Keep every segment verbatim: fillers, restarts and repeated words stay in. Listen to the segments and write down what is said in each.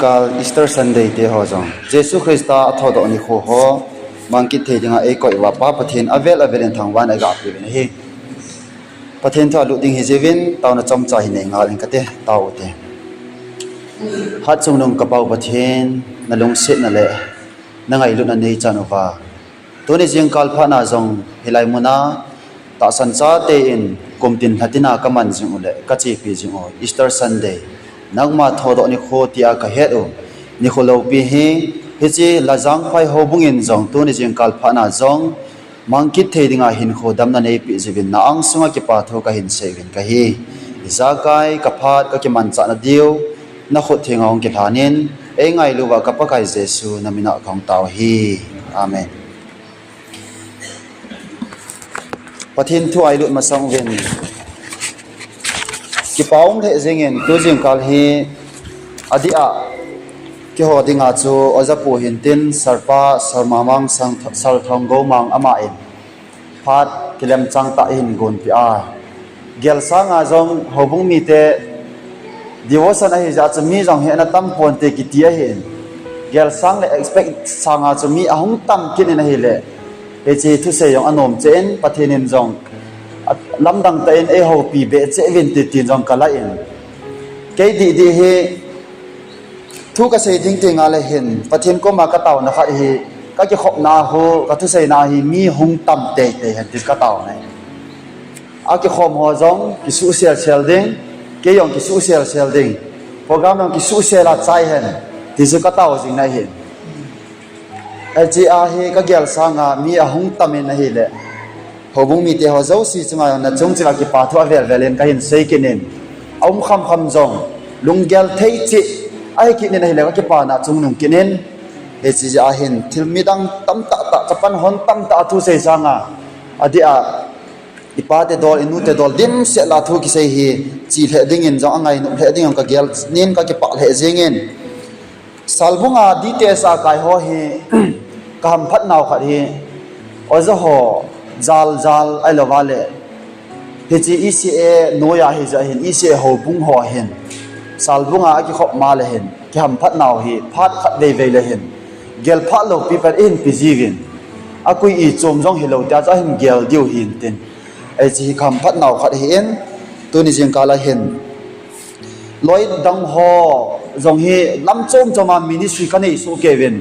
Kal Easter Sunday te ho jong, Jesu Christa athodoh nikho ho mang kit thei dinga eikoi uva Pa Pathen avel avel in thangvahna eiga pe uvin ahi. Pathen thu a lut ding hi jiuvin, taona chomcha hi nei ngal in kate, tao u te. Hatchungnung ka Pa u Pathen, na lungsetna le na ngailutna nei chan uva, tuni jingkal phat na jong hilai muna tahsan chate in kumtin lhatin a ka man jing u le ka chepi jing u Easter Sunday, nangma thodoh nikho tia ka het u nikho loupi hi, hiche Lajangphai houbung in jong tuni jingkal phat na jong mang kit thei dinga hinkho damna neipeh jiuvin na angsunga kipa thu ka hin sei uvin ka hi. Ijakai ka phat ka kimanchah na diu na khut thenga hung kilhan in, ei ngailu uva ka Pakai Jesu na min a ka hung tao u ahi. Amen. Pathen thu a ilut masang uvin, kipa um lheh jengin, tu jingkal hi adeh a keiho dinga chu Oja pu hin tin, Sir pa, Sir Mamang Sang, Sir Thonggoumang ama in phat kilemchang tah in gonpeh a, gel sanga jong houbung mite devotion ahi jeh a chu mi jong hi ana tam ponte kiti ahin, gel sang le expect sanga chu mi ahung tam kit in ahile, hiche thusei jong anom cheh in, Pathen in jong lamdang tah in eihoupi behseh uvin tin jong ka lah in, kei didi hi thu ka sei ding teng le hin, Pathen koma ka taona khat hi, ka kikhopna a hu, ka thuseina hi mi hung tam teitei hen tin ka taona ahi. Akikhom ho jong kisuhsel sel ding, kei jong kisuhsel sel ding, program jong kisuhsel a chai hen ti chu ka tao jing na ahi. Hiche a hi ka gel sanga mi ahung tam in ahile, houbung mite ho jouse chunga jong na chung cheh uva kipa thu avel vel in ka hin sei kit in, aum kham kham jong lunggel thei cheh ahi kit in ahile, ka kipana chungnung kit in, hiche jeh a hin thil midang tamtah tah, chapang hon tamtah a thusei sanga, adeh a ipate dol, inute dol dimset la thu kisei hi che lheh dingin jong, angainop lheh dingin ka gel in ka kipah lheh jengin. Salbunga D T S a kai ho hi ka hamphat nau khat hi, Oja ho jal jal ahilou vale, hiche E C A noiya hijeh hin, E C A houbung ho hin Salbunga akikhop ma le hin kihamphat nau hi phat khat veivei le hin, gel phat loupi pen eihin pe jiuvin, akui ichom jong hilou tia chu ahin gel diu hin tin, hiche hi ka hamphat nau khat ahin, tuni jingkal a hin loi dang ho jong hi lam chom chom a ministry ka nei soh kei uvin,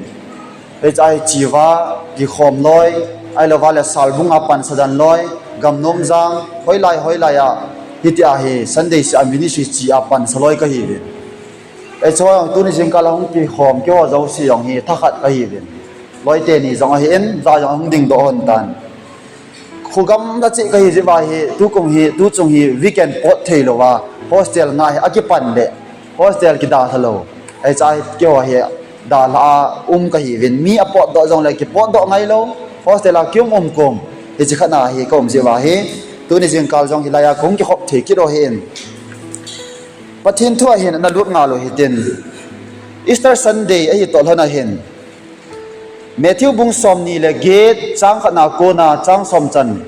hiche a hi chiva kikhom loi, ahilou vale Salbunga pansa dan loi, gamnom jang, hoilai hoilai a, hitia hi Sunday seh a ministry che a pansa loi ka hiuvin. Hiche ho jong tuni jingkal a hung kikhom keiho jouse jong hi thakhat ka hiuvin, loi teni jong ahin, ja jong ahung dingdoh hon tan. Khogam la cheh ka hi jeh uva hi, tukum hi, tuchung hi weekend pot theilouva hostel nga hi akipan le hostel kidalha lou, hiche a hi keiho hi dalha a um ka hiuvin, mi apotdoh jongle kipotdoh ngailou, hostel a kium um kum, hiche khat na hi ka um jeh uva hi, tuni jingkal jong hilai a kahung kikhop thei kit u ahin, Pathen thu a hin ana lut ngal u hitin, Easter Sunday ahi toh lhon a hin, Matthew bung somni le get, chang khat na kona chang som chan,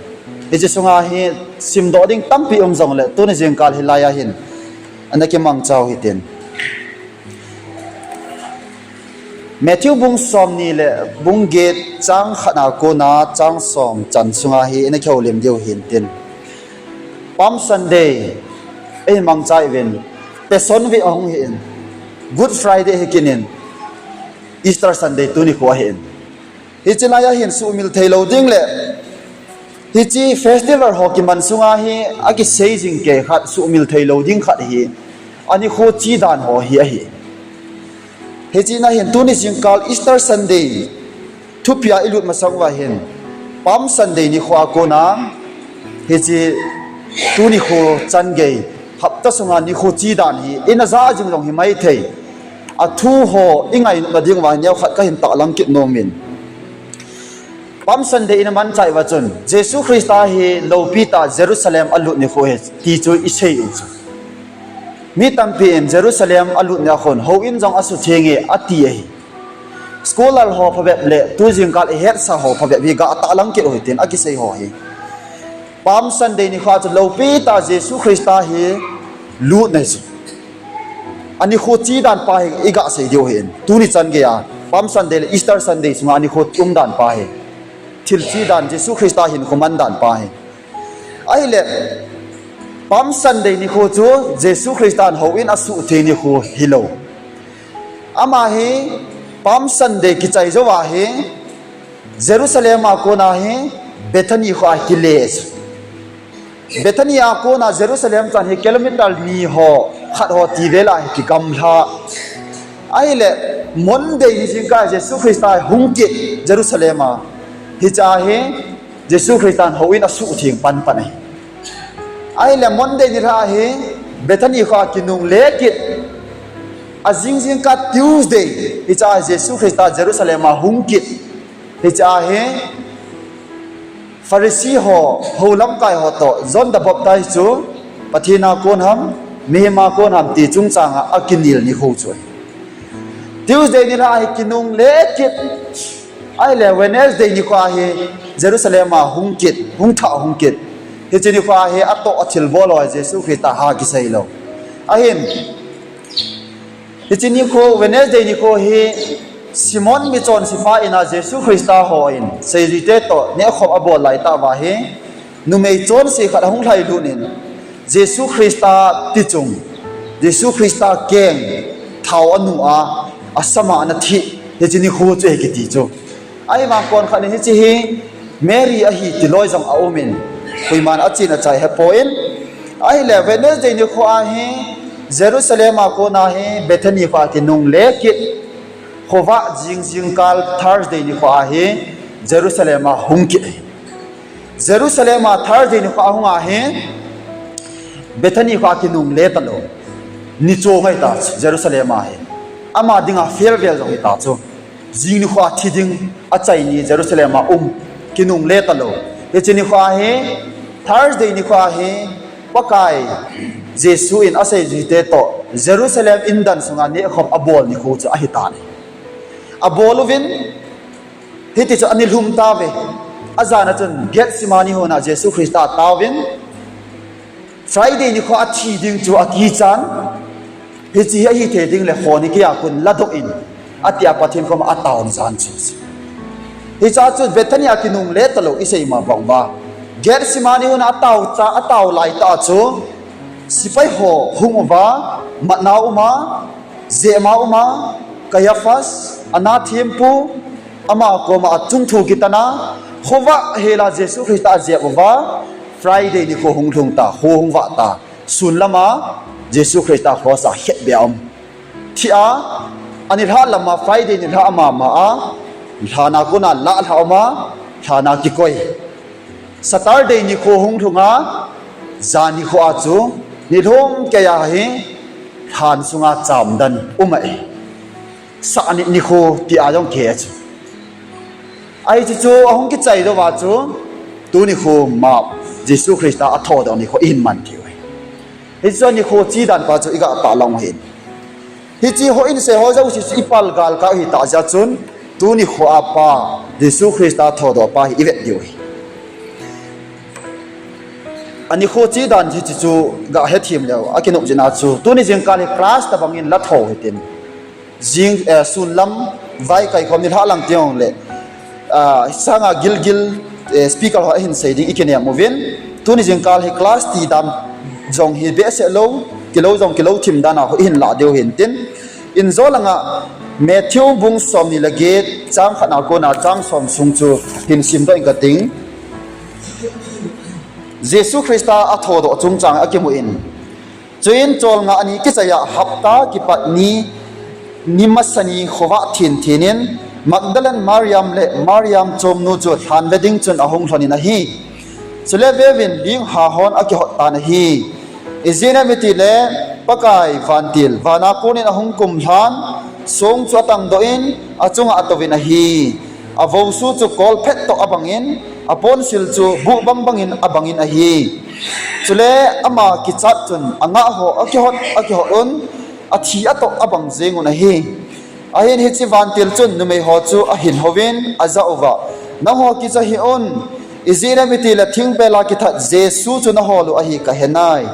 hiche sunga hi simdoh ding tampi um jongle, tuni jingkal hilai a hin ana kimangchau hitin, Matthew bung somni le bung get, chang khat na kona chang som chan sunga hi ina kihoulim diu hintin, Palm Sunday eihin mangcha uvin, Passion Week ahung hin, Good Friday ahi kit in, Easter Sunday tuni khu ahin, hiche lai a hin suhmil theilou ding le hiche festival ho kiman sunga hi akisei jing kei khat, suhmil theilou ding khat hi anikho che dan ho hi ahi. Hiche na hin tuni jingkal Easter Sunday thupi a ilut masang uva hin, Palm Sunday nikho a kona hiche tuni kho chan gei, hapta sunga nikho che dan hi ina ja jing jong hi maithei, athu ho ingainop na ding uva hi neokhat kahin tahlang kit nom in, Palm Sunday ina manchai uva chun Jesu Christa hi loupi tah Jerusalem alut nikho ahi ti chu isei u chu, mi tampi in Jerusalem alut ni a khun houin jong asutheng e ati ahi. Scholar ho phabep le tu jingkal ihetsa ho phabep hi ga tahlang kit u hitin akisei ho hi, Palm Sunday nikho a chu loupi tah Jesu Christa hi lut na chu Anikho chi dan pa hi iga sei diu ahin. Tuni chan geiya Palm Sunday le Easter Sunday sunga anikho um dan pa hi, thil chi dan, Jesu Christa hinkho man dan pa hi. Ahile, Palm Sunday nikho chu Jesu Christan houin asuhtheng nikho hilou. Ama hi Palm Sunday kichai jouva hi Jerusalem a kona hi Bethany kho a kile. Bethany a kona Jerusalem chan hi kilometer ni ho, khat ho ti vel a hi kigamla. Ahile, Monday ni jingkah Jesu Christa hung kit Jerusalem a. Hiche a hi Jesu Christan houin asuhtheng panpan ahi. Ahile, Monday nilhah hi Bethany kho a kinungle kit. Ajing jingkah Tuesday, hiche a Jesu Christa Jerusalem a hung kit. Hiche a hi Pharisee ho, hou lamkai ho toh John the Baptist chu Pathen a kon ham, mihem a kon ham ti chungchang a akinel nikho chu ahi. Tuesday nilhah hi kinungle kit. Ahile Wednesday nikho a hi Jerusalem a hung kit, hung thah hung kit. Hiche nikho a hi atoh a thilbol ho Jesu Christa ha kisei lou. Ahin, hiche nikho, Wednesday nikho hi Simon michonsepa in a Jesu Christa hon seijuite toh nehkhom abol laitah uva hi, numei chonse khat ahung lhailut in, Jesu Christa tichung, Jesu Christa keng thao anu a, asama ana thi, hiche nikho chu ahi kiti chu. Ahivang konkhat in hiche hi Mary ahi ti loi jong aumin, koiman achen achai ahipoi. Ahile Wednesday nikho a hi Jerusalem a kona hi Bethany kho a kinungle kit. Khovah jing jingkal Thursday nikho a hi Jerusalem a hung kit ahi. Jerusalem a Thursday nikho a hung a hi Bethany kho a kinungle talou. Ni chom ahita chu Jerusalem a hi. Ama dinga farewell jong hita chu. Jing nikho a thi ding achai ni Jerusalem a um, kinungle talou. Hiche nikho a hi Thursday nikho a hi Pakai Jesu in aseijuite toh Jerusalem indan sunga nehkhom abol nikho chu ahitan ahi. Abol uvin, hiti chun ani lhum tauve. Ajana chun Gethsemane hon a Jesu Christa ataovin, Friday nikho athi ding chu akichan, hiche hi ahithei ding le khoni keiya kon ladoh in, atia Pathen koma ataona jan chu. Hiche a chu Bethany a kinungle talou isei ma bang uva, Gethsemane hon a atao cha, atao laitah a chu sepai ho hung uva, matna uma, jepma uma, Caiaphas, Anna thempu, ama koma achung thu kitana, khovah hela Jesu Christa ajep uva, Friday nikho hung lhung ta, kho hung vah ta, sun lama Jesu Christa cross a khetbeh a um. Thi a, anilhah lama Friday nilhah mama a, lhana kona lah lhah uma, lhana kikoi. Saturday nikho hung lhunga, jan nikho a chu nilhum keiya hi lhan sunga chamdan um ahi. Sah ni nikho tia jong kihei chu. Ahi chu chu ahung kichai jouva chu, tuni nikho ma Jesu Christa athodoh nikho ihin man diu ahi. Hiche chu nikho chi dan pa chu iga tahlang u ahin. Hiche houin sei ho jouse chu ipal galkah u hitah jeh chun, tuni nikho a pa Jesu Christa thodoh pa hi ivet diu ahi. Anikho chi dan hiche chu ga hethem leu akinop jeh a chu, tuni jingkah hi class tobangin la tho hitin. Jing, eh, sun lam vaikai khom nilhah lang teng le, ah, sanga gilgil, eh, speaker ho ahin sei ding ikinem uvin. Tuni jingkah hi class ti dan jong hi behseh lou, kilou jong kilou thim dan a ihin lah diu ahin tin. Injo langa Matthew bung somni le get chang khatna kona chang som sung chu hin simdoh ing kating. Jesu Christa athodoh chungchang akimun. Chuin cholngah ni kichai a hapta kipat ni, ni masa ni khovah thenthen in Magdalene Mariam le Mariam chomnu chu lhan ve ding chun ahung lhonin ahi. Chule veuvin, lingha hon akihot tan ahi. Ijeh inem itile Pakai vantil vana konin ahung kum lhan, song chu atangdoh in achunga atouvin ahi. Avosu chu kolphet toh abangin, aponsil chu buh bangbangin abangin ahi. Chule ama kichat chun angah ho akihot, akihot un, athi atoh abang jengun ahi. Ahin hiche vantil chun numei ho chu ahin houvin ajah uva, nangho kicha hih un, ijeh inem itile thingpel a kithat Jesu chu nahol u ahi kahenai.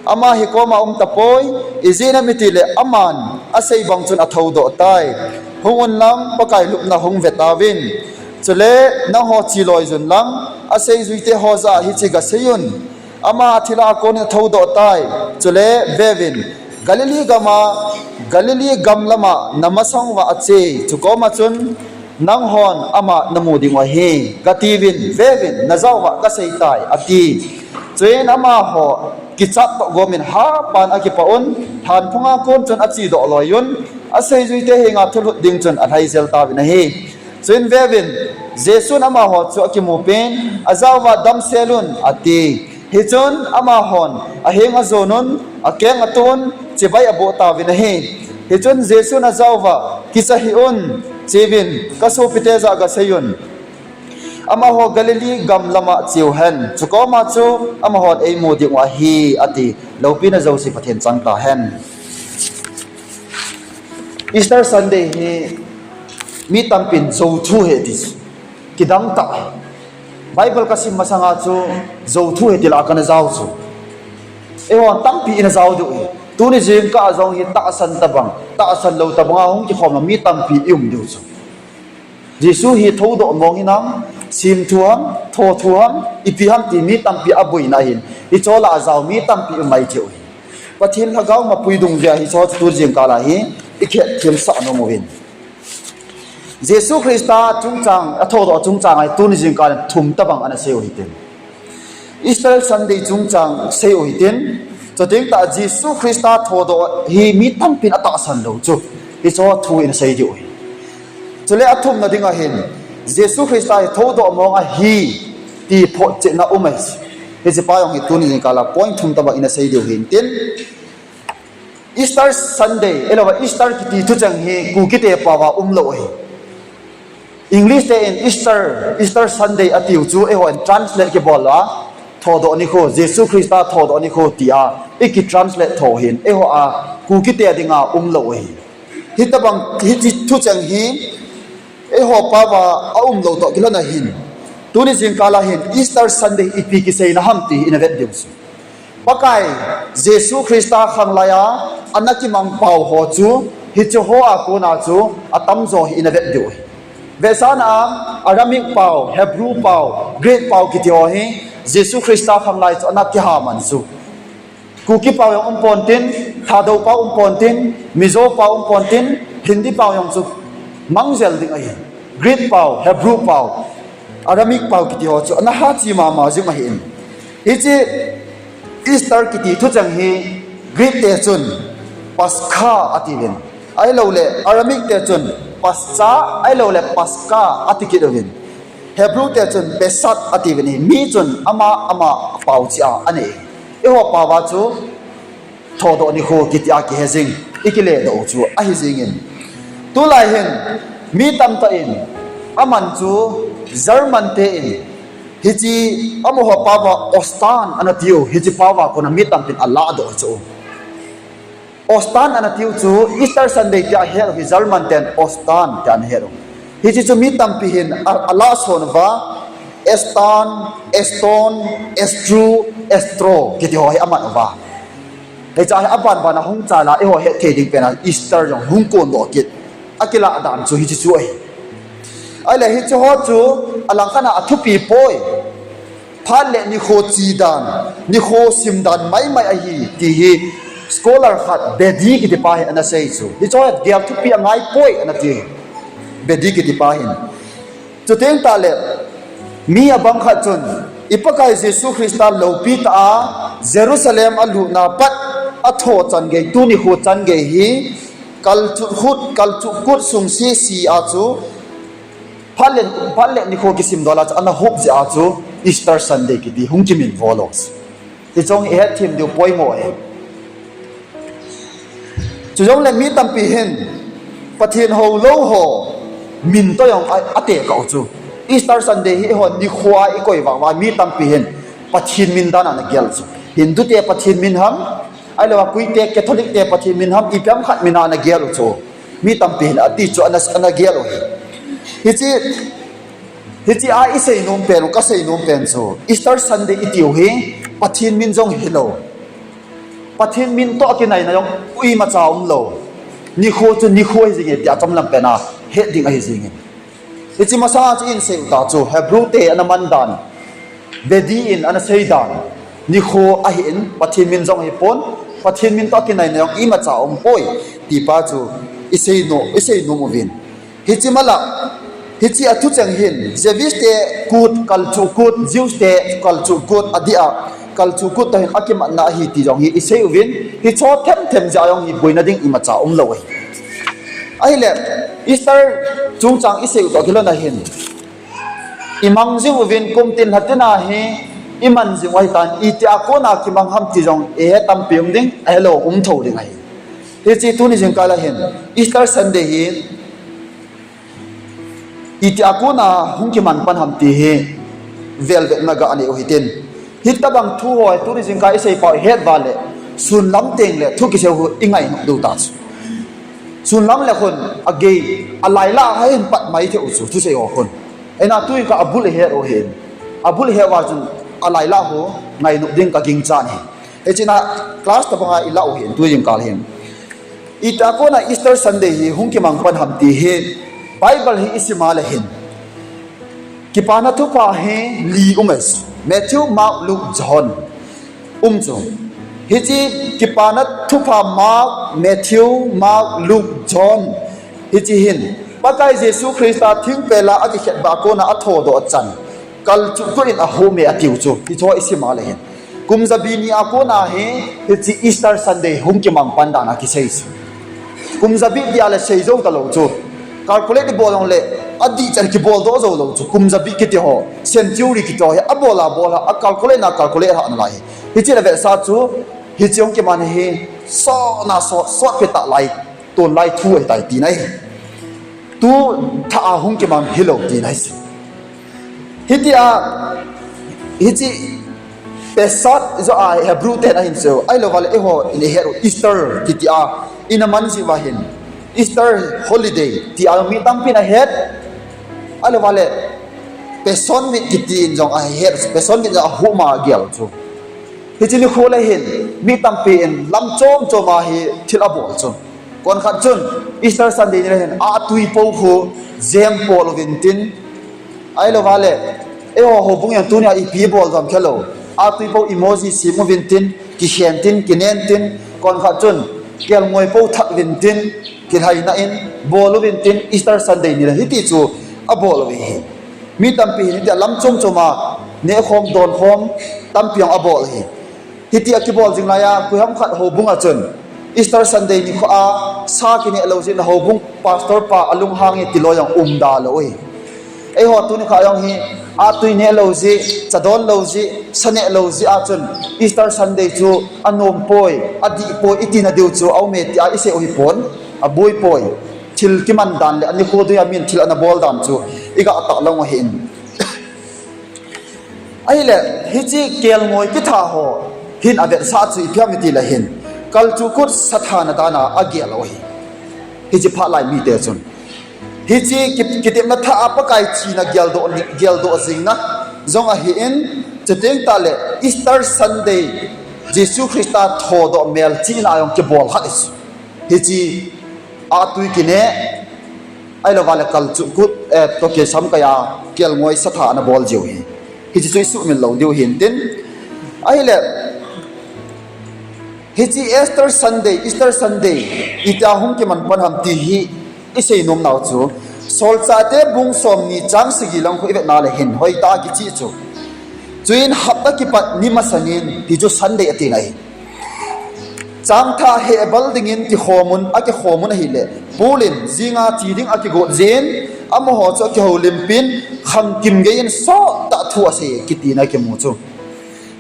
Ama hi koma um tapoi, ijeh inem itile aman asei bang chun athoudoh tai. Hung unlang, Pakai lupna hung ve tauvin. Chule nangho cheloi jun lang, aseijuite ho jah a hiche gasei un: Ama thilha a konin athoudoh tai. Chule veuvin, Galilee gama, Galilee gam lama namasang uva ache, chukoma chun nanghon ama namu dingu ahi, gatiuvin, veuvin, najah uva kasei tai, ati. Chuin amaho kichat toh gomin hapan akipah un, lhanphunga kon chun achedoh loiyun, aseijuite henga thulhut ding chun alhaijel tauvin ahi. Chuin veuvin, Jesun amaho chu akimupin, ajah uva, Damsel un, ati. Hichun amahon aheng ajonun, akeng atuh un, chibai aboh tauvin ahi. Hichun Jesun ajah uva, Kicha hih un, cheuvin, kasopite jah a gasei un, amaho Galilee gam lama cheu hen, chukoma chu amahon eimu dingu ahi, ati. Loupina jouse Pathen chang tahen. Easter Sunday hi mi tampin jouthu ahi ti chu kidang tah. Bible kasim masanga chu jouthu ahi ti lah a kana jao chu, eihon tampi ina jao diu ahi. Tuni jingkah a jong hi tahsan tobang, tahsan lou tobanga hung kikhom a mi tampi i um diu chu. Jesu hi thoudoh mong hinam, simthu ham, thothu ham, ipi ham ti mi tampi aboina ahin, hicheho lah a jao mi tampi um mai thei u ahi. Pathen Lhagao mapui dungjui a hicheho chu tu jingkah a hi ikhetthemsah nom uvin. Jesu Christa chungchang, athoudoh chungchang a hi tuni jingkah a thum tobang ana sei u hitin. Easter Sunday chungchang sei u hitin, chuteng tah Jesu Christa thoudoh hi mi tampin atahsan lou chu, hicheho thu ina sei diu ahi. Chule athumna dinga hin, Jesu Christa hi thoudoh mong ahi ti photchetna um ahi. Hiche pa jong hi tuni jingkah a point thum tobang ina sei diu hintin. Easter Sunday, ahilouva Easter kiti thucheng hi Kukite paova umlou ahi. English te in Easter, Easter Sunday atiu chu eihon translate kibol a, thoudoh nikho, Jesu Christa thoudoh nikho tia iki translate tho hin, eiho a Kukite dinga umlou ahi. Hitobang, hiche thucheng hi eiho paova aumlou toh kilhon a hin, tuni jingkah a hin Easter Sunday ipi kiseina ham ti ina vet diu chu. Pakai Jesu Christa khanglai a ana kimang pao ho chu, hicheho a kona chu atamjo hi ina vet diu ahi. Vetsahna a, Aramaic pao, Hebrew pao, Greek pao kiti ho hi Jesu Christa khanglai chu ana kiha man chu. Kuki pao jong um pontin, Thadou pao um pontin, Mizo pao um pontin, Hindi pao jong chu mangjel ding ahi. Greek pao, Hebrew pao, Aramaic pao kiti ho chu ana hachi mama jing ahin. Hiche Easter kiti thucheng hi Greek te chun Pascha atiuvin, ahilouleh Aramaic te chun Pascha, ahilouleh Pascha ati kit uvin, Hebrew te chun Pesach atiuvin ahi. Mi chun ama ama pao cheh a anei. Eiho paova chu thoudoh nikho kitia kihe jing, ikiledoh u chu ahi jengin. Tulai hin mi tamtah in aman chu German te in hiche amaho paova Ostern ana tiu, hiche paova kona mi tampin aladoh chu. Ostern ana tiu chu Easter Sunday tia ahet u hi German ten Ostern tia ana het u. Hiche chu mi tampi hin a, alahson uva, Estern, Eston, Estru, Estro kiti ho hi aman uva. Hiche hi aban ban a hung chal a eiho hetthei ding pen a Easter jong hung kondoh kit. Akilah dan chu hiche chu ahi. Ahile hicheho chu alangkhat a athupi poi. Phat le nikho che dan, nikho sim dan maimai ahi ti hi scholar khat Bedi kiti pa hin ana sei chu. Hicheho gel thupi angai poi ana ti. Bedi kiti pa hin. Chuteng tahle mi abang khat chun, i Pakai Jesu Christa loupi tah a Jerusalem alutna pat atho changei, tuni nikho changei hi kalchuh khut, kalchuh kut sung sese a chu phat le, phat le nikho kisim dol a chu ana hup jeh a chu Easter Sunday kiti hung kiminvo lou. Hiche jong hi ihet them diu poimo ahi. Chujongle mi tampi hin Pathen houlou ho min toh jong a, atekah u chu. Easter Sunday hi eihon nikho a ikoi vang uva mi tampi hin Pathen min dan a ana gel chu. Hindu te Pathen min ham, ahilouva Kuite Catholic te Pathen min ham, ipi ham khat min a ana gel u chu. Mi tampi hin ati chu ana, ana gel u hi. Hiche, hiche a isei nom pen u, kasei nom pen chu Easter Sunday itiu hi Pathen min jong hilou. Pathen min toh kinaina jong imacha umlou. Nikho chu nikho ahi jenge tia chomlam pena het ding ahi jenge. Hiche masanga chu isei u ta chu Hebrew te ana man dan, Vedi in ana sei dan, nikho ahin, Pathen min jong ahipon, Pathen min toh kinaina jong imacha umpoi, tipa chu isei no, isei nom uvin. Hiche mala, hiche a thucheng hin, Jewish te kut, kalchuh kut, Jews te kalchuh kut, adeh a, kalchuh kut toh hin akimatna ahi ti jong hi isei uvin, hicho themthem jeh a jong hi boina ding imacha umlou ahi. Ahile, Easter chungchang isei u toh kilhon a hin, imang jing uvin kum tin lha tin a hi, iman jing u ahitan, itia kona kimang ham ti jong, eihe tampi um ding, ahelou um thou ding ahi. Hiche tuni jingkah a hin, Easter Sunday hi, itia kona hung kiman pan ham ti hi, velvetna ga nei u hitin. Hitobang thu ho, tuni jingkah isei pau het uva le, sunlam teng le thu kisei u hi ingai nom diu ta chu. Sunlam le khun, agei, alailah a hin pat mai thei u chu, thusei ho khun. Eina tuin ka abul ihet u hin. Abul ihet uva chun, alailah u, ngai nom ding ka gingchan ahi. Hiche na class tobanga ilah u hin, tu jingkah hin. Itia kona Easter Sunday hi hung kimang pan ham ti hi, Bible hi isim a le hin, Kipana Thupha hi li um e. Matthew, Mark, Luke, John um chu. Hiche Kipana Thupha Mark, Matthew, Mark, Luke, John, hiche hin Pakai Jesu Christa thingpel a akikhet ba kona athodoh chan, kalchuh kut in ahom e atiu chu, hiche isim a le hin. Kum jabi ni a kona hi, hiche Easter Sunday hung kimang pan dan akisei chu. Kum jabi tia le sei jou talou chu. Calculate ibol jongle, adih chan kibol doh joulou chu. Kum jabi kiti ho, century kiti ho hi, abol a bol a, acalculate na calculate lhah nalai hi. Hiche le vetsah chu, hiche hung kiman hi, sotna sot, sot pe tah lai, ton lai thu ahitai tina ahi. Tu thah a hung kimang hilou tina ahi. Hitia, hiche Pesach jeh a Hebrew ten ahin sei u, ahilouva le eiho in ihet u Easter kiti a, ina man jeh uva hin, Easter holiday tia mi tampin ahet, ahilouva le Passion Week kiti in jong ahet, Passion Week jong ahoma gel chu. Hiche nikho le hin, mi tampi in lam chom chom a hi thil abol chu. Konkhat chun, Easter Sunday ni le hin, ahtui pou khu, jem pol uvin tin, ahilouva le, eiho houbung jong tunia ipi bol jom khelou. Ahtui pou emoji sem uvin tin, kikhen tin, kinen tin, konkhat chun, kelngoi pou that uvin tin, kilhaina in, bol uvin tin, Easter Sunday ni le, hiti chu abol uve hi. Mi tampi hin, hitia lam chom chom a, nehkhom, donkhom, tampi jong abol hi. Hitia kibol jing laiya, koiham khat houbung a chun, Easter Sunday nikho a, sa kineh lou jeh in houbung pastor pa alunghang e tilou jong umda lou hi. Eiho tuni kha jong hi, ahtui neh lou jeh, cha don lou jeh, sa neh lou jeh a chun, Easter Sunday chu anom poi, adih poi, itina diu chu aume tia isei u hipon, aboi poi. Thil kiman dan le, anikho dia min thil ana bol dan chu, iga tah lou ahin. Ahile, hiche kelngoi kitha ho hin avetsah chu ipi ham itile hin, kalchuh kut sathana dan a agel u ahi. Hiche phat lai mite chun, hiche ki, kitepna thah a Pakai thina geldoh, geldoh jingna jong ahin, chuteng tahle Easter Sunday, Jesu Christa thodoh melchihna jong kibol khat ahi. Hiche ahtui kineh, ahilouva le kalchuh kut, eh, toh kisam kaiya kelngoi satha ana bol jiu hi. Hiche chu isuhmil lou diu hintin. Ahile, hiche Easter Sunday, Easter Sunday, itia hung kiman pan ham ti hi isei nom nau chu, Solchahte bung somni chang sagi lang khu ivet na le hin, hoitah a kicheh chu. Chuin hapta kipat ni masangin, ti chu Sunday atina ahi. Changthah hehbal dingin kikhomun, akikhomun ahile, Paul in jinga thi ding akigot jin, amaho chu akihoulimpin, khangkim geiyin sottah thu asei, kitina kimu chu.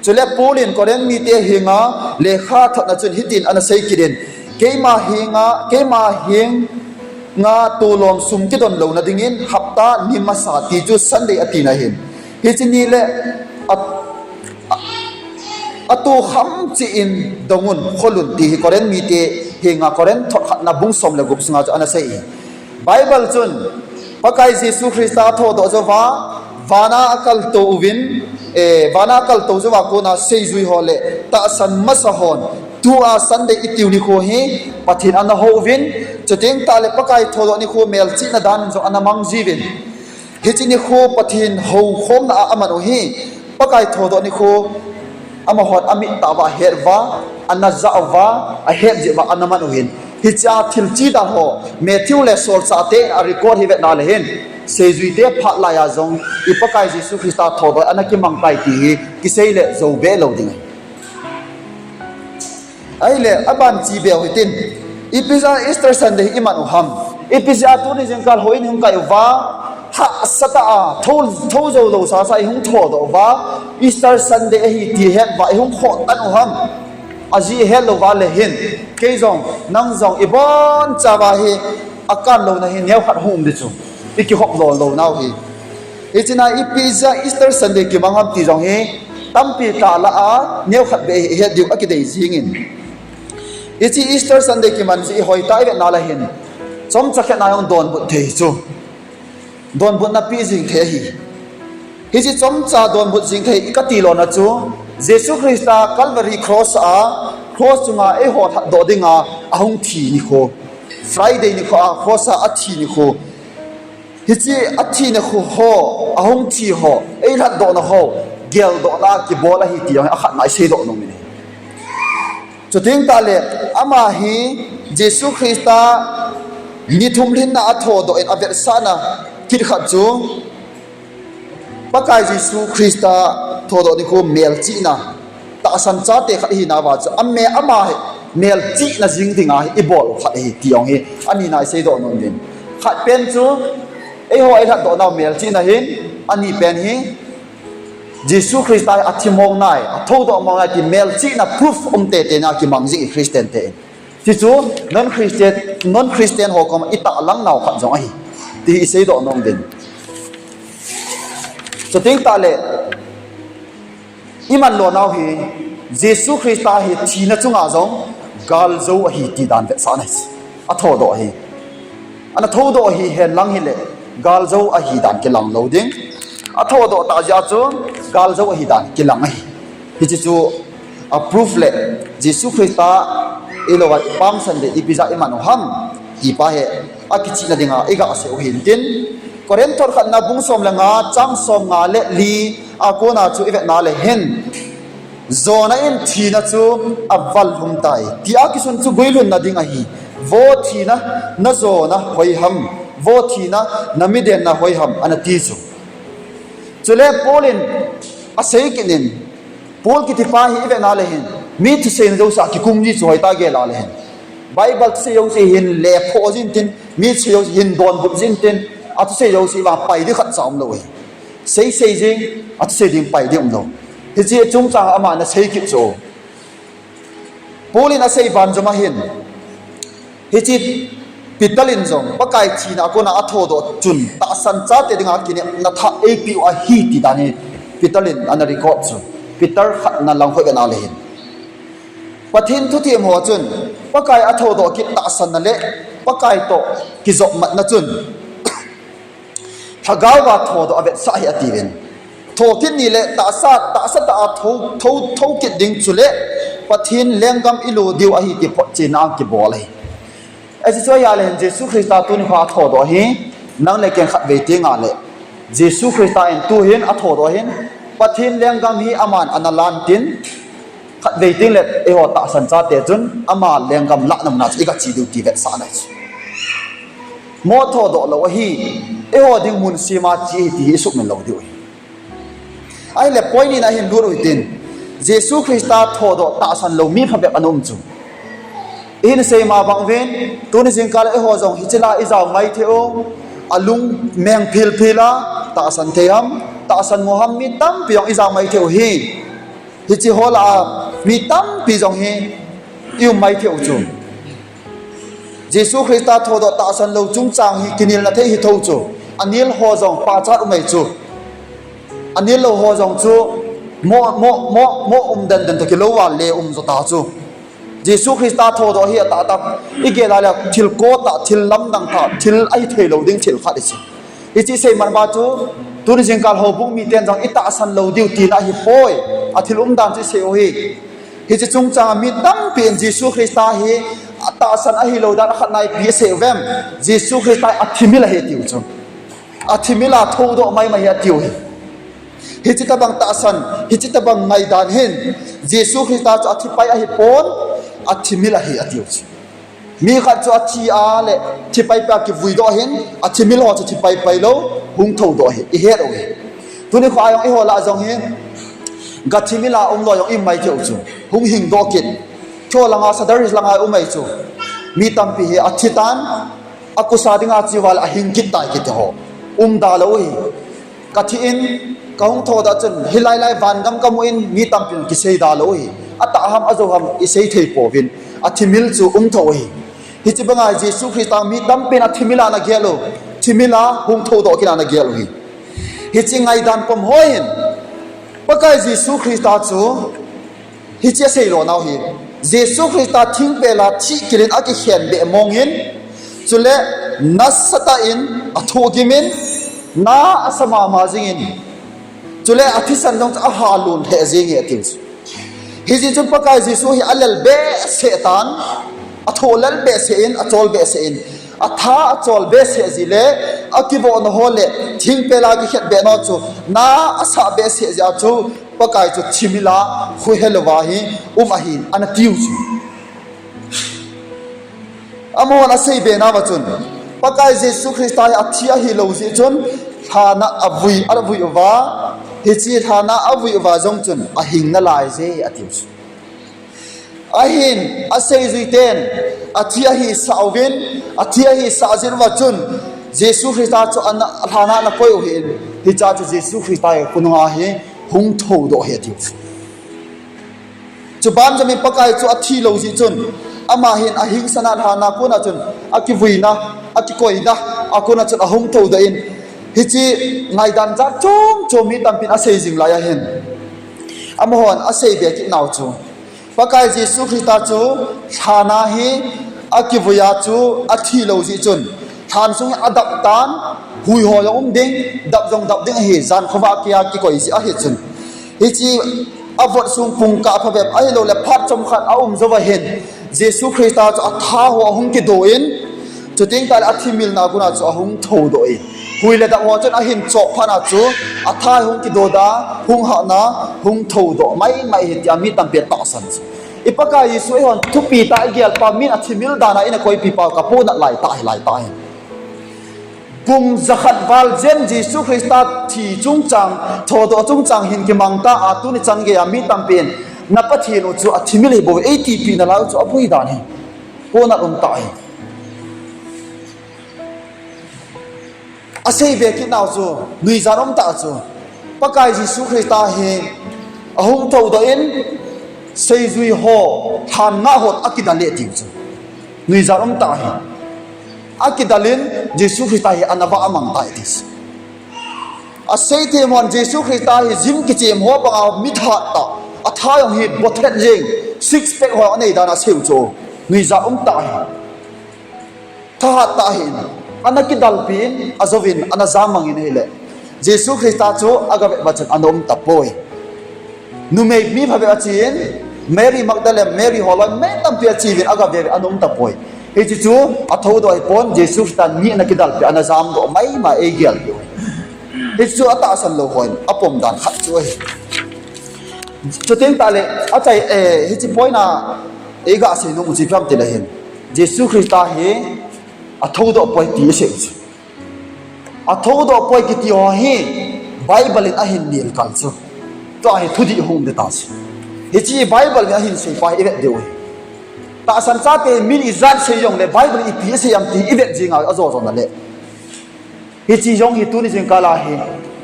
Chule Paul in Corinth mite henga lekha thotna chun hitin ana sei kit in, keima henga, keima henga tolom sum kidon louna dingin hapta ni masa ti chu Sunday atina ahin. Hiche ni le a, a, atokham cheh in dongun, kholun ti hi Corinth mite henga Corinth thot khatna bung som le gup sunga chu ana sei. Bible chun, Pakai Jesu Christa athodoh jouva, vana akaltou uvin, eh, vana akaltou jouva kona seijui ho le tahsan masa hon, Tua Sunday itiu nikho hi Pathen ana hou uvin, chuteng tahle Pakai thodoh nikho melchihna dan in jong ana mang jiuvin. Hiche nikho Pathen houkhomna a aman u hi, Pakai thodoh nikho amahon amit tah uva ahet uva, ana jah uva, ahet jeh uva ana man u ahin. Hichea thil chidal ho, Matthew le solchahte in a record hi vetna le hin, seijuite phat laiya jong i Pakai Jesu Christa thodoh ana kimang tai ti hi kisei le jou be lou ding ahi. Ahile, aban che beu hitin. Ipi jeh a Easter Sunday hi iman u ham? Ipi jeh a tuni jingkah houin hung kai uva, hahsa tah a, thou, thou jou lou sasa ihung thodoh uva, Easter Sunday ahi ti het uva ihung khoh tan u ham? Ajeh het lou uva le hin, kei jong, nang jong, ibonchauva hi akan louna hi neokhat hung um ding chu. Ikihop lol lounau hi. Hichea ipi jeh a Easter Sunday kimang ham ti jong hi, tampi tah lah a neokhat beh ihet diu akidei jingin. Hiche Easter Sunday kiman jeh ihoi tah ivetna le hin, chomcha khat na jong donbut thei chu, donbutna pe jing thei ahi. Hiche chomcha donbut jing thei kati lona chu, Jesu Christa Calvary cross a, cross chunga eiho lhatdoh dinga ahung thi nikho, Friday nikho a cross a athi nikho, hiche athi nikho ho, ahung thi ho, eilhatdohna ho geldohna kibol ahi ti jong akhatna iseidoh nom in ahi. Chuteng tahle, ama hi Jesu Christa ni thum lhinna a thodoh in avetsahna kit khat chu, Pakai Jesu Christa thodoh nikho melchihna, tahsan chate khat ihinauva chu, ame ama hi melchihna jing dinga hi ibol u khat ahi ti jong hi anina iseidoh nom in. Khat pen chu, eiho eilhatdohnau melchihna ahin, ani pen hi Jesu Christa hi athi mong nai, athodoh mong nai ti melchihna proof um teitei na kimang jing i Christian te in. Hichu non-Christian, non-Christian ho koma itahlang nau khat jong ahi ti hi iseidoh nom in. Chuteng tahle, iman lonau hi, Jesu Christa hi thina chunga jong galjou ahi ti dan vetsahna ahi. Athodoh ahi. Ana thodoh ahi henlang hile, galjou ahi dan kilang lou ding. Athodoh tah jeh a chu galjou ahi dan kilang ahi. Hiche chu a proof le Jesu Christa ilouva Palm Sunday ipi jeh a iman u ham ti pa hi akichihna dinga igasei u hintin. Corinth khatna bung som le nga chang som nga le li a kona chu ivetna le hin, jona in thina chu avallhum tai, tia kisun chu guilhunna ding ahi. Vo thina, najona hoi ham? Vo thina, namidenna hoi ham? Ana ti chu. Chule Paul in asei kit in, Paul kitipa hi ivetna le hin, mi thuseina jouse a kikum ji chu hoitah gel a le hin, Bible thusei jouse hin lephoh jin tin, mi thusei jouse hin donbut jin tin, athusei jouse vang pai ding khatcha umlou ahi. Seisei jing, athusei ding pai ding umlou. Hiche chungchang ama ana sei kit chu, Paul in asei banjom a hin, hiche Peter in jong Pakai thina a kona athodoh chun tahsan chate dinga kinepna thah eipeh u ahi ti dan hi Peter in ana record chu. Peter khatna lang hoi vetna le hin, Pathen thuthem ho chun Pakai athodoh kit tahsanna le Pakai toh kijopmatna chun Lhagaova thodoh avetsah ahi atiuvin. Thokit ni le tahsa, tahsa tah a tho, tho, thokit ding chule Pathen lenggam ilut diu ahi ti photchenna kibol ahi. Hiche chu ahile hin Jesu Christa tuni kho athodoh hi, nang le kei khatvei tengle Jesu Christa in tuhin athodoh hin, Pathen lenggam hi aman ana lan tin, khatvei tengle eiho tahsan chate chun ama lenggam lahna muna chu igache diu ti vetsahna ahi. Mo thodoh lou ahi, eiho ding mun sema che ahi ti hi isuhmil lou diu ahi. Ahile point nina hin lut u hitin, Jesu Christa thodoh tahsan lou mi phabep ana um chu. Ihin seima bang uvin, tuni jingkah le eiho jong hiche la ijao maithei u, alung meng philphil a, tahsan thei ham, tahsan mo ham mi tampi jong ijao maithei u hi. Hiche ho lah a mi tampi jong hi ium maithei u chu. Jesu Christa thodoh tahsan lou chungchang hi kinelna thei hi thou chu. Anel ho jong pachat um ahi chu. Anel lou ho jong chu mo, mo, mo, mo um denden toh kilou a le um jo ta chu. Jesu Christa thodoh hi atahtah, igel a le thil kotah, thil lamdang tah, thil ahithei lou ding thil khat ahi chu. Hiche isei man uva chu, tuni jingkah houbung miten jong itahsan lou diu tina ahipoi. Athil umdan chu isei u hi. Hiche chungchang a mi tampi in Jesu Christa hi atahsan ahilou dan akhatna ipi asei uvem? Jesu Christa hi athimil ahi atiu chu. Athimil a thoudoh maimai ahi atiu hi. Hiche tobang tahsan, hiche tobang ngaidan hin Jesu Christa chu athipai ahipon, athimil ahi atiu chu. Mi khat chu athi a le thipaipai a kivuidoh ahin, athimil ho chu thipaipai lou, hung thoudoh ahi, ihet u hi. Tuni kho a jong eiho lah a jong hi, gathimil a umlou jong imaithei u chu. Hung hingdoh kit. Kho langa Sadar Hills langa um ahi chu. Mi tampi hi athitan, akusa dinga cheuva le ahing kit tai kiti ho. Umda lou hi. Kathi in, kahung thoudoh chun, hilai lai vangam kamu in mi tampin kiseida lou hi. Atah ham, ajou ham, isei thei pouvin. Athimil chu um thou hi. Hiche banga Jesu Christa mi tampin athimil a ana gel u. Thimil a hung thoudoh kit a ana gel u hi. Hiche ngaidan pum hoi hin, Pakai Jesu Christa chu hiche asei lou nau hi. Jesu Christa thingpel a thihkil in akikhen beh mong in, chule nasatah in athohgim in, na asa mama jing in, chule athisan jong chu ahalon lheh jeng e atiu chu. Hijeh chun Pakai Jesu hi alel behseh tan, athoh lel behseh in, achol behseh in, atha achol behseh jeh le, akivohna ho le thingpel a kikhet behna chu na asah behseh jeh a chu, Pakai chu thimil a, khuhel uva hi um ahin, ana tiu chu. Amahon asei be nauva chun, Pakai Jesu Christa hi athi ahilou jeh chun, lhana avui, avui uva, hiche lhana avui uva jong chun ahing nalai je atiu chu. Ahin, aseijui ten athi ahisah uvin, athi ahisah jeh uva chun, Jesu Christa chu ana, lhana ana koi u ahin, hichea chu Jesu Christa hi khonunga hi hung thoudoh ahi atiu chu. Chubanjom in Pakai chu athilou jeh chun, ama hin ahingsan a lhana kona chun, akivuina, akikoina a kona chun ahung thoudoh in, hiche ngaidan jat chom chom mi tampin asei jing lai ahin, amahon asei be kit nau chu, Pakai Jesu Christa chu lhana hi akivui a chu athilou jeh chun, lhan sung hi adap tan, hui ho jong um ding, dap jong dap ding ahi, jan khovah keiya kikoi jeh ahi chun. Hiche avot sung pungkah phabep ahiloule phat chomkhat aum jouva hin, Jesu Christa chu atha ho ahung kido in, chuteng tahle athimilna kona chu ahung thoudoh in, hui le dap ho chun ahin choh phatna chu, atha hi hung kido da, hung hatna, hung thoudoh maimai ahi tia mi tampi atahsan chu. I Pakai Jesu eihon thupi tah a igel pa, min athimil dan a ina koipi pau kaponat laitah ahi, laitah ahi. Kum jakhat val jen Jesu Christa thi chungchang, thoudoh chungchang hin kimang ta a, tuni chan geiya mi tampin na Pathen u chu athimil ahibouve eitipi nalai u chu aboi dan hi. Ponat umtah ahi. Asei be kit nau chu, nuijat umtah chu, Pakai Jesu Christa hi ahung thoudoh in, seijui ho, lhan ngah ho akidal e tiu chu. Nuijat umtah ahi. Akidal in, Jesu Christa hi ana vah amang tai ti chu. Asei themhon Jesu Christa hi gym kichem ho banga mi thahat tah, atha jong hi bothet jeng, six pack ho anei dan asei u chu. Nuijat umtah ahi. Thahat tah ahin, ana kidalpi in, ajouvin, ana jammang in ahile, Jesu Christa chu agavet uva chun ana um tapoi. Numei mi phabep achen, Mary Magdalene, Mary holoi, mi tampi acheuvin agave uve, ana um tapoi. Hiche chu athoudoh ahipon, Jesu Christa nihna kidalpi, ana jamdoh maimai eigel diu ahi. Hiche chu atahsan lou hon apom dan khat chu ahi. Chuteng tahle, achai, eh, hiche point a iga sei nom u chu ipi ham tile hin, Jesu Christa hi athoudoh poi ti asei u chu. Athoudoh poi kiti ho hi Bible in ahin nel kal chu. Tua hi thudih hung ding ta chu. Hiche Bible in ahin seipa hi ivet diu ahi. Tahsan chate min ijat sei jongle Bible in ipi asei ham ti ivet jing a ajo jona le. Hiche jong hi tuni jingkah a hi,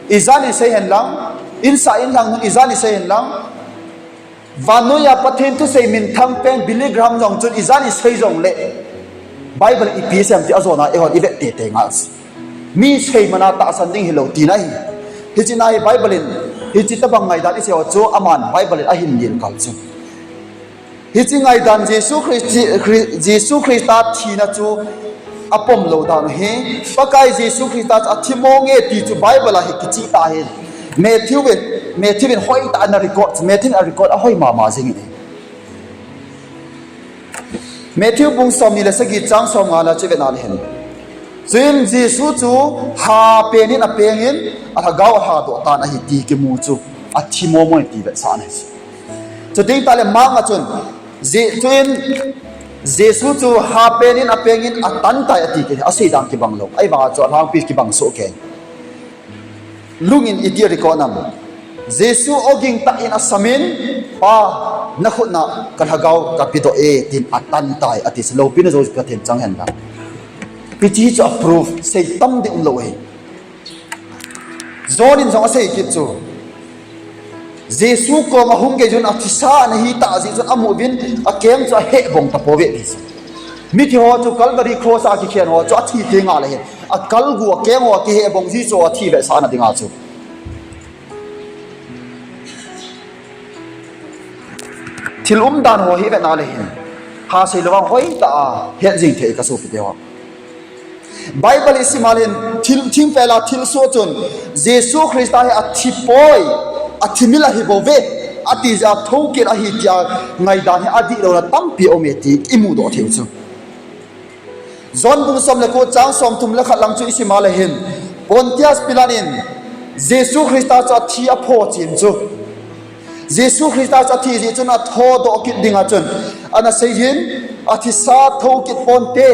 ijat in sei hen lang, insah inlhang nun ijat in sei hen lang, vannoiya Pathen thusei minthang pen Billy Graham jong chun ijat in sei jongle, Bible in ipi asei ham ti ajona eihon ivet teitei ngal. Mi sei mana tahsan ding hilou tina ahi. Hiche na hi Bible in, hiche tobang ngaidan isei ho chu aman Bible in ahin nel kal chu. Hiche ngaidan Jesu Christi, Chri-, Jesu Christa thina chu apom lou dan u hi, Pakai Jesu Christa chu athi monge ti chu Bible a hi kicheh tah ahin. Matthew in, Matthew in hoitah in ana record, Matthew in a record ahoi mama jeng in ahi. Matthew bung somni le sagi chang somnga le chu vetna le hin. Chuin Jesu chu hapen in apeng in alhagao alhadoh tan ahi ti kimu chu athi momo in ti vetsahna ahi. Chuteng tale Mark a chun, Je-, chuin Jesu chu hapen in apeng in atantai ati kit, asei dan kibang lou. Ahivanga chu alhangpi kibang soh kei. Lungin iti record nam. Jesu oging tah in asamin, Pa, nakhut na kalhagao kapedoh e, tin atantai ati, loupina jou Pathen chang hen lang. Hiche chu a proof, sei tam ding umlou e. John in jong asei kit chu. Jesu koma hung gei chun athisa ana hitah jeh chun amu uvin akeng chu ahehbong tapouve ti chu. Mithi ho chu Calvary cross a kikhen ho chu athi tengle hin, akalgu akeng ho akihehbong ji chu athi vetsahna dinga chu. Thil umdan ho hi vetna le hin, hasei louva hoitah a het jing thei kasopite ho. Bible isim a le hin thil, thingpel a thilsoh chun Jesu Christa hi athipoi, athimil ahibouve, ati jeh a thoukit ahi tia ngaidan hi adihlouna tampi aume ti imudoh theiu chu. John bung som le ko chang somthum le khat lang chu isim a le hin, Pontius Pilate in Jesu Christa chu athi aphochen chu. Jesu Christa chu athi jeh chun athodoh kit dinga chun ana seiyin, athisa thoukit ponte,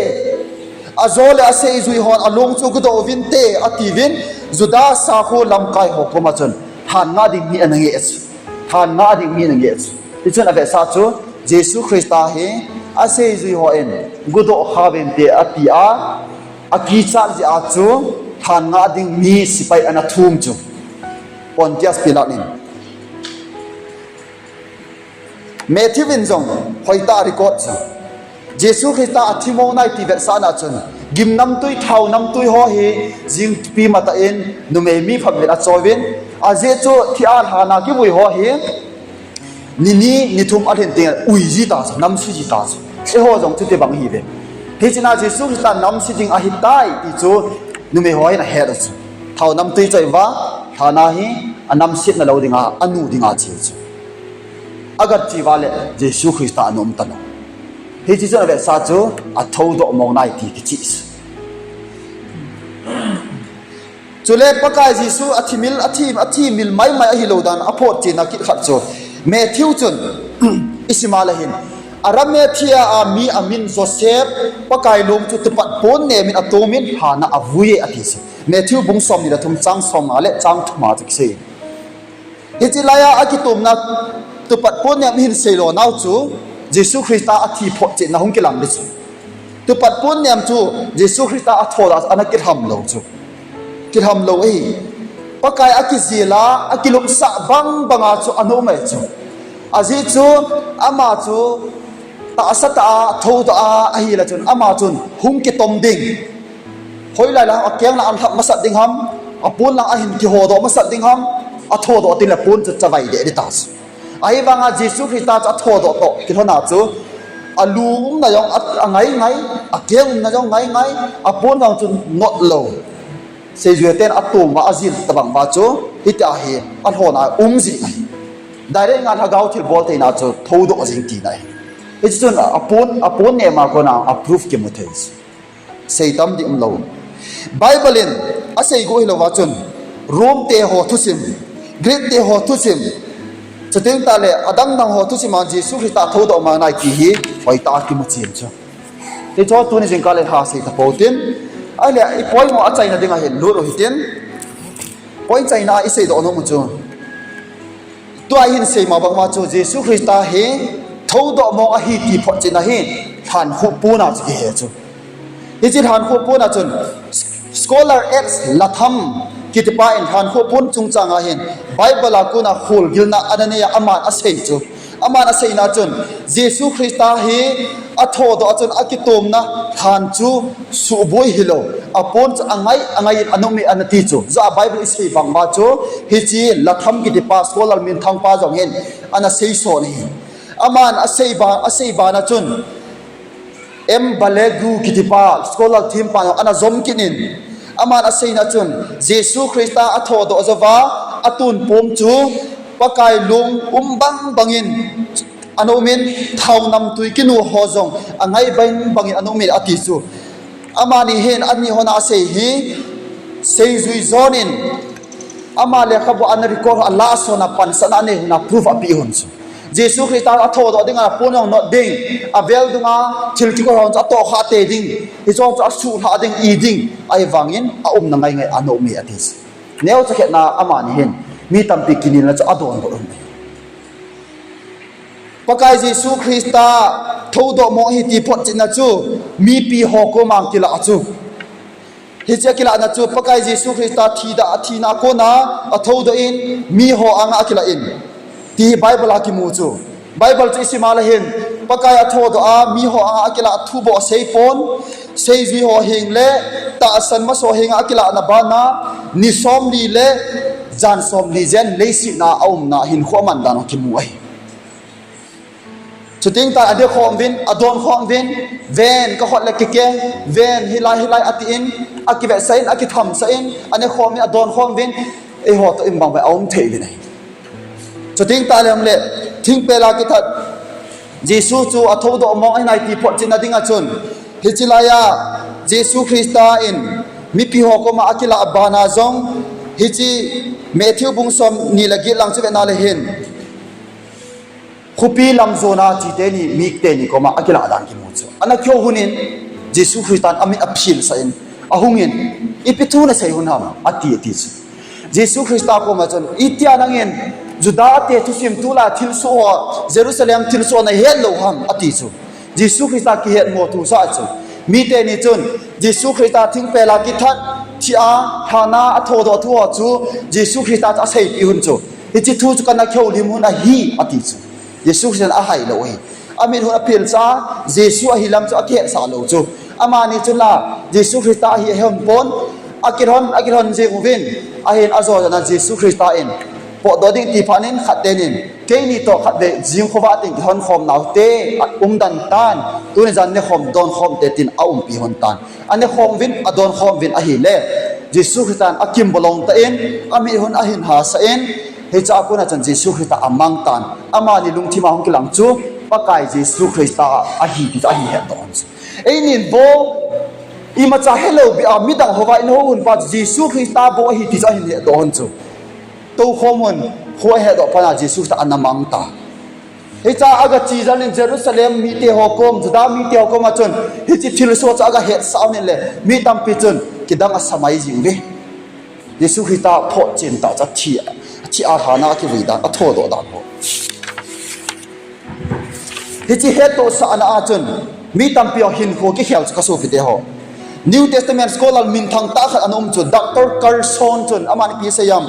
ajole aseijui hon along chu gudoh uvinte atiuvin, Juda sakho lamkai ho koma chun than ngah ding mi ana ngeh chu. Than ngah ding mi ana ngeh chu. Hichun avetsah chu Jesu Christa hi aseijui hon gudoh khauvinte atia, akichat jeh a chu than ngah ding mi sepai ana thum chu Pontius Pilate in. Matthew in jong hoitah a record chu Jesu Christa athi mong nai ti vetsahna chun, gim namtui, thao namtui ho hi jingpi matah in numei mi phabep in achoiuvin, ajeh chu thi a lhana kivui ho hi ni ni ni thum alhin teng ui jita chu, namse jita chu. Eiho jong chuti bang ihiuve. Hichea Jesu Christa namse ding ahitai ti chu numei ho hin ahet u chu. Thao namtui choi uva, lhana hi anamsetna lou dinga, anu dinga cheu chu. Agatche uva le Jesu Christa ana um talou. Hiche chun avetsah chu athoudoh mong nai ti kicheh chu. Chule Pakai Jesu athimil, athi, athimil maimai ahilou dan aphohchenna kit khat chu Matthew chun isim a le hin, Arimathea a mi amin Joseph, Pakai long chu tupat pon nemin atomin lhana avui e ati chu. Matthew bung somni le thum chang somnga le chang thuma chu kisei. Hiche laiya akitomna tupat pon nem ihin seilo nau chu Jesu Christa athi photchetna hung kilang ding chu. Tupat pon nem chu Jesu Christa athodoh a ana kilhamlou chu. Kilhamlou ahi. Pakai akijela, akilupsah bang banga chu ana um e chu. Ajeh chu ama chu tahsa tah a thoudoh a ahile chun ama chun hung kitom ding. Hoilai lang akeng la alhap masat ding ham, apon lang ahin kihodoh masat ding ham, athodoh tengle pon chu chavai deh ding ta chu. Ahivanga Jesu Christa chu athodoh toh kilhona chu, alu umna jong a, angai ngai, akeng umna jong ngai ngai, apon jong chu notlou. Seijui ten atom uva ajil tobang uva chu, hitia hi alhona um jeh ahi. Direct nga lhagao thilbol theina chu thoudoh jing tina ahi. Hichun apon, apon nema kona a proof kimu thei chu. Sei tam ding umlou. Bible in asei gu hilouva chun, Rome te ho thusim, Greek te ho thusim, chuteng tale adang dang ho thusim a Jesu Christa thoudoh mang nai ti hi hoitah a kimu chen chu. Hichu tuni jingkah le hasei tapou tin, ahile ipoimo achaina dinga hin lut u hitin, point chaina iseidoh nom u chu. Tua ihin seima bangma chu Jesu Christa hi thoudoh mong ahi ti photchetna hi lhankhuh pona chu kihe chu. Hiche lhankhuh pona chun scholar H Latham kitipa in lhankhuh pon chungchanga hin Bible a kona kholgilna ana neiya aman asei chu. Aman aseina chun Jesu Christa hi athodoh a chun akitomna lhan chu suhboi hilou, apon chu angai angai in ana um e ana ti chu. Jeh a Bible isei bangma chu hiche Latham kitipa scholar minthangpa jong hin ana seison ahi. Aman asei ba, asei bana chun M Balaguer kitipa scholar thempa jong ana jom kit in, aman aseina chun Jesu Christa athodoh jouva atunpom chu Pakai long um bang bangin ana um in, thao namtui kinu ho jong angai bang bangin ana um in ati chu. Amani hin, ani hon asei hi, seijui jon in, ama lekhabu ana record a la sona pansatna anei hon a proof api hon chu. Jesu Christa athodoh ding a pon jong not ding, avel dunga thil kikoi hon chu atohkha tei ding, hiche chu asuhlha ding, i ding, ahivangin aumna ngaingai ana um e ati chu. Neocha khetna amani hin, mi tampi kinelna chu adonbut un. Pakai Jesu Christa thodoh mong ahi ti photchetna chu, mipi ho koma kilah chu. Hiche kilahna chu, Pakai Jesu Christa thi da, athina kona athodoh in, miho anga akilah in, ti hi Bible a kimu chu. Bible chu isim a le hin, Pakai athodoh a, miho anga akilah thu bou asei pon, seijui ho heng le, tahsan masa ho henga akilahna bana, ni somli le, jan somli jen, leiset a aumna hinkho aman dan kimu ahi. Chuteng tah in adekhom uvin, adonkhom uvin, ven kakhot le kikeng, ven hilai hilai atin, akivetsah in, akithamsah in, anekhom in, adonkhom uvin, eiho toh in bang bang aum thei uvin ahi. Chuteng tah le hung le, thingpel a kithat Jesu chu athodoh mong ahi nai ti photchetna dinga chun, hiche laiya Jesu Christa in mipi ho koma akilah bana jong, hiche Matthew bung somni le get lang chu vena le hin, khopi lam jona chiteni, miteni koma akilah dan kimu chu. Ana kihou hun in, Jesu Christan amit aphilsah in, ahung in, ipi thu nasei hun ham, ati, ati chu. Jesu Christa koma chun, itia nangin, Juda te thusim tulai thilsoh ho, Jerusalem thilsoh nahet lou ham, ati chu. Jesu Christa kihetmo thu sa chu. Miteni chun, Jesu Christa thingpel a kithat, thi a, lhana, athodoh thu ho chu, Jesu Christa chu aseipeh hun chu. Hiche thu chu kana kihoulim hun ahi, ati chu. Jesu Christan ahailou ahi. Amit hon aphilsah, Jesu ahi lam chu akihetsah lou chu. Amani chun la, Jesu Christa ahi ahepon, akilhon, akilhon jeng uvin, ahin ajo jona Jesu Christa in, potdoh ding ti phat in khat tenin, keini toh khatvei jing khovah teng kilhon khom naute, aumden tan, tuni jan nekhom donkhom te tin aumpi hon tan. Anekhom uvin, adonkhom uvin ahile, Jesu Christan akimbolong tah in, amit hon ahin hasah in, hiche a kona chun Jesu Christa amang tan. Amani lungthim a hung kilang chu, Pakai Jesu Christa ahi ti chu ahin hetdoh hon chu. Einin bou, imacha helou beh a midang hovah in hou hun pa chu Jesu Christa bou ahi ti chu ahin hetdoh hon chu. Toukhom hon, kho ahetdoh pana Jesu Christa ana mang ta. Hiche a agache jal in Jerusalem mite ho kom, Juda mite ho koma chun, hiche thilsoh chu agahetsah un le, mi tampi chun, kidang asa mai jing uve. Jesu Christa photchen tah chu athi, athi a lhana akivui dan, athodoh dan ho. Hiche hettohsahna a chun, mi tampi ho hinkho kikhel chu kasopite ho. New Testament scholar minthang tah khat ana um chu, Doctor Carson chun, amani ipi asei ham.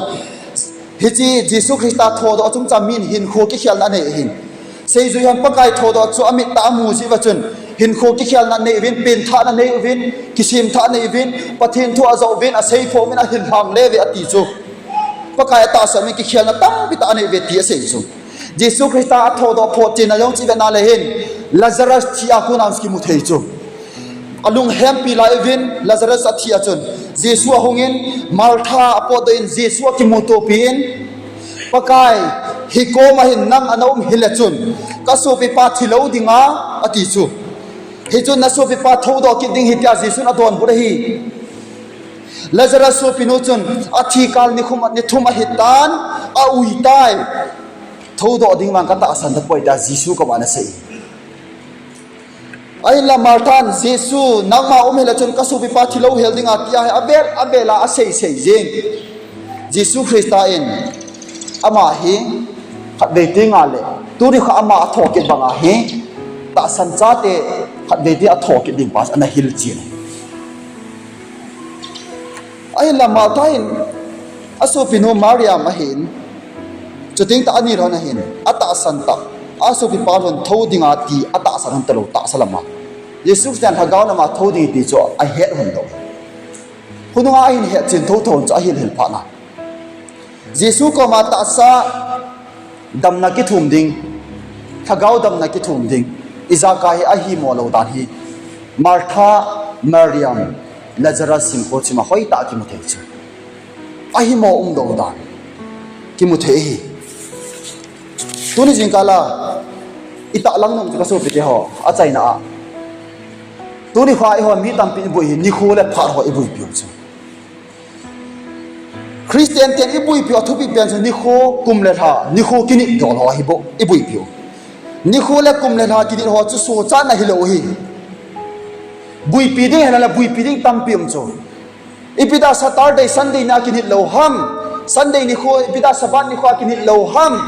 Hiche Jesu Christa thodoh chungchang min hinkho kikhelna anei ahin. Seijui hon Pakai thodoh chu amit tah a amu jeh uva chun, hinkho kikhelna anei uvin, pengthahna anei uvin, kisemthah anei uvin, Pathen thu ajou uvin, aseiphong uvin, ahinlhang le uve ati chu. Pakai atahsan min kikhelna tampi tah anei uve ti asei chu. Jesu Christa athodoh photchenna jong chu ivetna le hin, Lazarus thi a kona kimu thei chu. Alunghempi lai uvin, Lazarus athi a chun, Jesu ahungin, Martha apotdoh in, Jesu akimutopi in, Pakai, hikoma hin nang ana um hile chun, kasopipa thilou dinga, ati chu. Hichun nasopipa thoudoh kit ding ahi tia Jesun adonbut ahi. Lazarus sopinu chun, athi kal nikhum, nithum ahitan, aui tai. Thoudoh ding vang katahsan tapoi tia Jesu koma ana sei. Ahinla Marthan, Jesu, nangma um hile chun kasopipa thilou hel dinga tia hi avel, avel a asei sei jeng. Jesu Christa in, ama hi, khatvei tengle, tuni kha ama athokit banga hi, tahsan chate, khatvei teng athokit ding pa ana hilchen. Ahinla Martha hin, asopinu Mariam ahin, chuteng tah anilhon ahin, atahsan tah, asopipa lhon thou dinga ti atahsan lhon talou tahsa lama. Jesu Christan lhagao lama thou ding ti chu ahet lhon lou. Khonunga ahin hetchen thouthou chu ahil hil phat na. Jesu koma tahsa damna kithum ding, lhagao damna kithum ding, ijakai hi ahimo lou dan hi, Martha, Mariam, Lazarus hinkho chunga hoitah kimu thei chu. Ahimo umlou dan kimu thei ahi. Tuni jingkah a, Itahlang nom chu kasopite ho, achaina a, tuni kho a eiho mi tampi ibui hi nikho le phat ho ibuipiu chu. Christian ten ibuipiu athupi pen chu nikho, kum le lha, nikho kinit dol ho hi bou ibuipiu. Nikho le kum le lha kinit ho chu sochatna hilou hi. Buipi ding hela buipi ding tampi um chu. Ipi dia Saturday, Sunday nia kinit lou ham? Sunday nikho, ipi dia Sabbath nikho a kinit lou ham?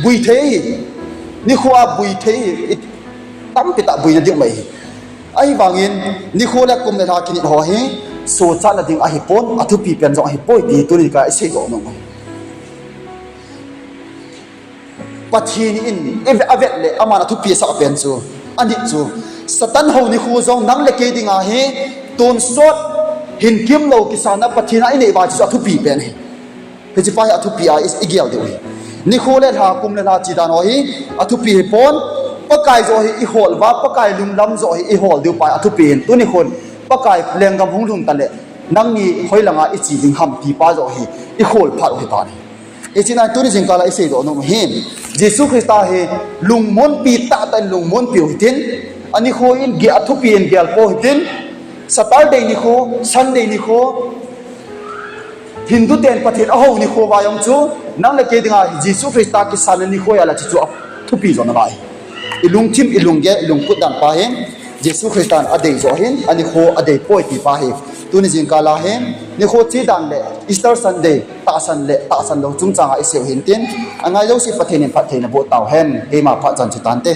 Bui thei hi. Nikho a bui thei hi. Tampi tah buina ding um ahi. Ahivangin nikho le kum le lha kinit ho hi sochatna ding ahipon, athupi pen jong ahipoi ti tuni ka iseidoh nom ahi. Pathen in avet le aman athupi asah pen chu, anit chu, Satan hou nikho jong nang le kei dinga hi tonsot, hinkimlou kisanna Pathen a inei uva chu athupi pen ahi. Hiche pa hi athupi a igel diu ahi. Nikho le lha, kum le lha chi dan ho hi athupi hipon, Pakai joh hi ihol uva, Pakai lunglam joh hi ihol diu pa hi athupi hin. Tuni khon Pakai lenggam hung lhung tale, nangni hoilanga iche ding ham ti pa joh hi ihol phat u hitan ahi. Hiche na tuni jingkal a iseidoh nom hi, Jesu Christa hi lungmonpi tahtah in lungmonpiu hitin, anikho in gel, athupi in gelpou hitin, Saturday nikho, Sunday nikho, Hindu ten Pathen ahou nikho uva jong chu, nang le kei dinga Jesu Christa kisanna nikho ahi le chu chu athupi jo nalai. Ilungthim, ilunggel, ilungput dan pa hi Jesu Christan adei joh hin, anikho adeipoi ti pa hi. Tuni jingkal a hin nikho che dan le Easter Sunday tahsan le tahsan lou chungchanga iseiu hintin, angai jouse Pathen in phattheina boh tauhen. Keima phat chan chu tante.